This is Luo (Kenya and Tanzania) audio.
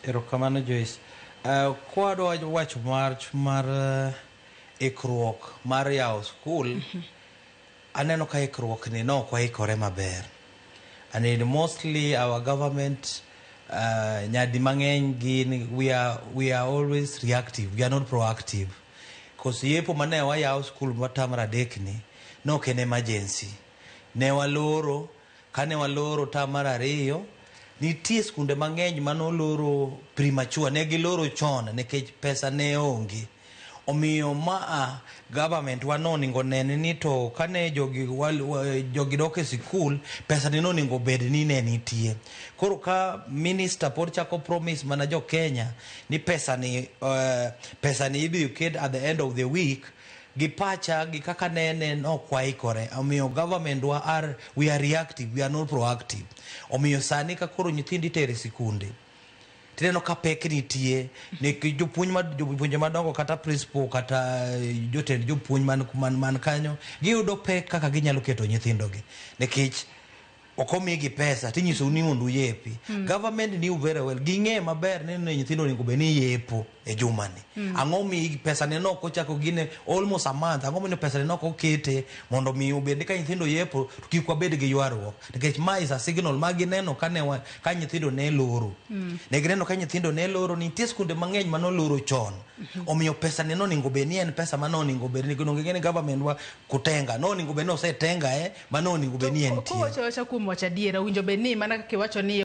Erokamano Joyce. Kwadwa wacho mar ikruok mar yawo skul, aneno ka ikruok ni ne ok waikore maber. And in mostly our government, nyadi mang'eny gin we are always reactive, we are not proactive. Cause yepo mane wayawo skul mar term mar adek ni ne ok en emergency. Ne waloro, kane waloro term mar ariyo, nitie skunde mang'eny manoloro premature, ne giloro chon nikech pesa ne onge. Omiyo maa government wa nonego nen ni to kane jogi, jogi dok e sikul, pesa ni nonego bed ni ne nitie. Koro ka minister pod chako promise mana jo Kenya ni pesa ni ibiro ket at the end of the week, gi pacha gi kaka nene ok waikore. Omiyo government wa are, we are reactive, we are not proactive. Omiyo sani ka koro nyithindo itere e sikunde, tineno ka pek nitie nikech jopuonj ma jopuonje madongo kata principal kata jotend jopuonj man kanyo giyudo pek kaka ginyalo keto nyithindogi nikech ok omigi pesa tinyisou ni mondo uyepi. Government knew very well, ging'e maber ni nyithindo onego bed ni yepo e jumani. Ang'o mi pesa ne nok ochako gine almost a month? Ang'o miyo pesa ne nok okete mondo mi obed ni ka nyithindo yepo to kik wabed gi ywaruok? Nikech ma is a signal ma gineno ka ne ka nyithindo ne loro. Ne gineno ka nyithindo ne loro, nitie skunde mang'eny manoloro chon. Omiyo pesa ne nonego bed ni en pesa ma nonego bed ni onego ni government wa kutenga nonego bed ni osetenga mano onego bed ni entie. Kowacho awacha kuom wacho adiera, owinjo bed ni mana kaka iwacho ni